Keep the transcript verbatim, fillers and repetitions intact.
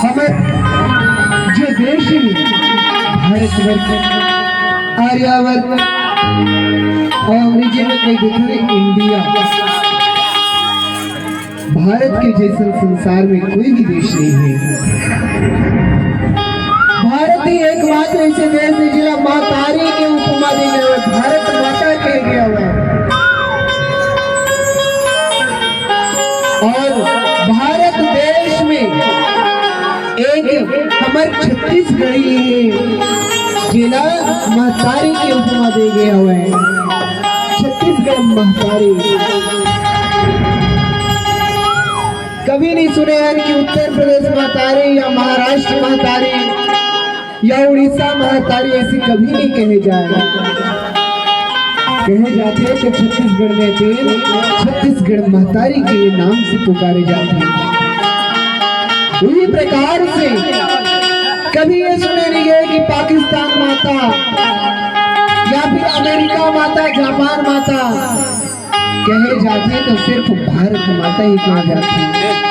हमर जो देश हे भारतवर्ष, आर्यावर्त, अउ अंग्रेजी में कहि देथे इंडिया। भारत के जइसन संसार में कोई भी देश नहीं है। भारत ही एकमात्र ऐसे देश है जिला महतारी के उपमा दे गया है, भारत माता कहे गया है। अउ भारत देश में एक हमर छत्तीसगढ़ी हे, जेला महतारी के उपमा दे गया है। छत्तीसगढ़ महतारी। कभी नहीं सुने हन कि उत्तर प्रदेश महतारी या महाराष्ट्र महतारी या उड़ीसा महतारी, ऐसे कभी नहीं कहे जाए। कहे जाथे कि छत्तीसगढ़ में तेन छत्तीसगढ़ महतारी के नाम से पुकारे जाथे। उही प्रकार से कभी ये सुने नहीं गए कि पाकिस्तान माता या फिर अमेरिका माता, जापान माता कहे जाथे, तो सिर्फ भारत माता ही कहे जाथे।